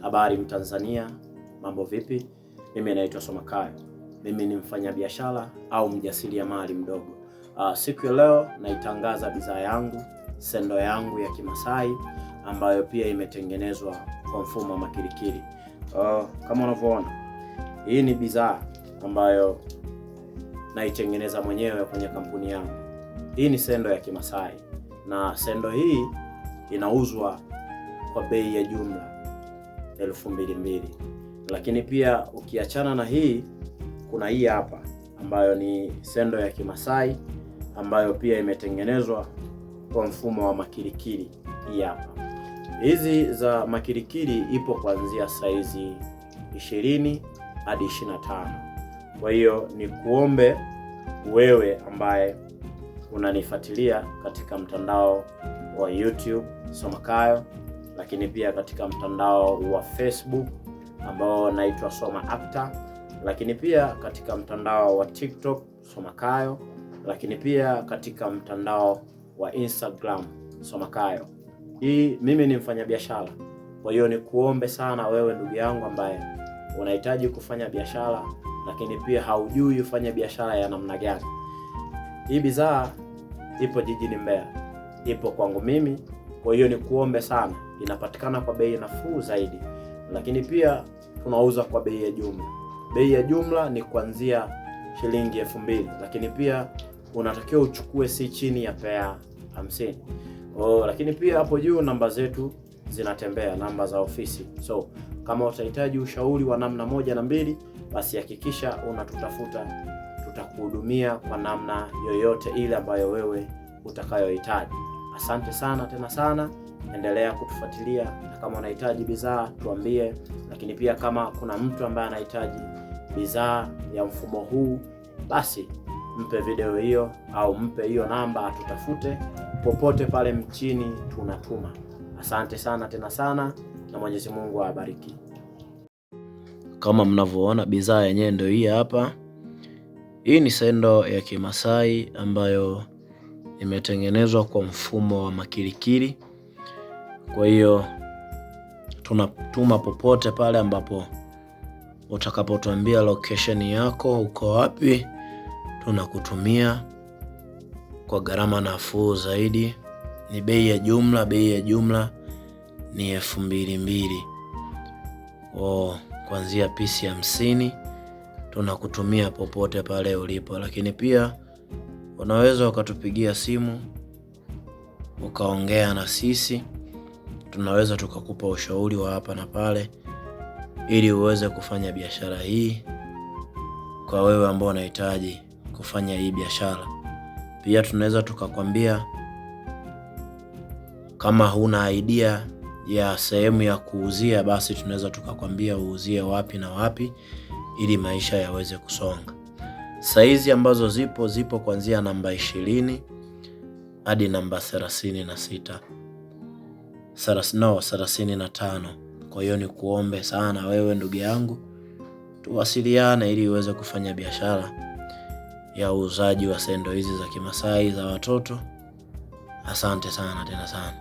Habari Mtanzania, mambo vipi? Mimi naitwa Somakayo. Mimi ni mfanyabiashara au mjasiriamali mdogo. Siku ya leo naitangaza bidhaa yangu, sendo yangu ya Kimasai ambayo pia imetengenezwa kwa mfumo wa makirikiri. Kama unavyoona, hii ni bidhaa ambayo naitengeneza mwenyewe kwenye kampuni yangu. Hii ni sendo ya Kimasai na sendo hii inauzwa kwa bei ya jumla 2000. Lakini pia ukiachana na hii, kuna hii hapa ambayo ni sendo ya Kimasai ambayo pia imetengenezwa kwa mfumo wa makirikiri. Hii hapa, hizi za makirikiri ipo kuanzia saizi 20 hadi 25. Kwa hiyo ni kuombe wewe ambaye unanifuatilia katika mtandao wa YouTube Somakayo, lakini pia katika mtandao wa Facebook ambao naitwa Soma Actor, lakini pia katika mtandao wa TikTok Somakayo, lakini pia katika mtandao wa Instagram Somakayo. Hii mimi ni mfanyabiashara, kwa hiyo ni kuombe sana wewe ndugu yangu ambaye unahitaji kufanya biashara, lakini pia haujui ufanye biashara ya namna gani. Hii bidhaa ipo jijini Mbeya, ipo kwangu mimi. Kwa hiyo ni kuombe sana, inapatikana kwa bei nafuu zaidi, lakini pia tunauza kwa bei ya jumla. Bei ya jumla ni kuanzia shilingi 2000, lakini pia unatakiwa uchukue si chini ya pea 50. Oh, lakini pia hapo juu namba zetu zinatembea, namba za ofisi. So kama utahitaji ushauri wa namna moja na mbili, basi hakikisha unatutafuta, tutakuhudumia kwa namna yoyote ile ambayo wewe utakayohitaji. Asante sana tena sana, endelea kutufuatilia, na kama unahitaji bidhaa tuambie, lakini pia kama kuna mtu ambaye anahitaji bidhaa ya mfumo huu, basi mpe video hiyo au mpe hiyo namba, atutafute popote pale mchini, tunatuma. Asante sana tena sana, na Mwenyezi Mungu awabariki. Kama mnavyoona bidhaa yenyewe ndio hii hapa. Hii ni sendo ya Kimasai ambayo imetengenezwa kwa mfumo wa makirikiri. Kwa hiyo tunatuma popote pale ambapo utakapotuambia location yako, uko wapi, tunakutumia kwa gharama nafuu zaidi. Ni bei ya jumla, bei ya jumla ni 2000. Oh, kuanzia pisi 50 tunakutumia popote pale ulipo, lakini pia unaweza ukatupigia simu ukaongea na sisi, tunaweza tukakupa ushauri wa hapa na pale ili uweze kufanya biashara hii, kwa wewe ambao unahitaji kufanya hii biashara. Pia tunaweza tukakwambia kama huna idea ya sehemu ya kuuzia, basi tunaweza tukakwambia uuzie wapi na wapi ili maisha yaweze kusonga. Saizi ambazo zipo kuanzia namba 20 hadi namba 36, no, 35. Kwa hiyo ni kuombe sana wewe ndugu yangu, tuwasiliane ili uweze kufanya biashara ya uuzaji wa sendo hizi za Kimasai za watoto. Asante sana tena sana.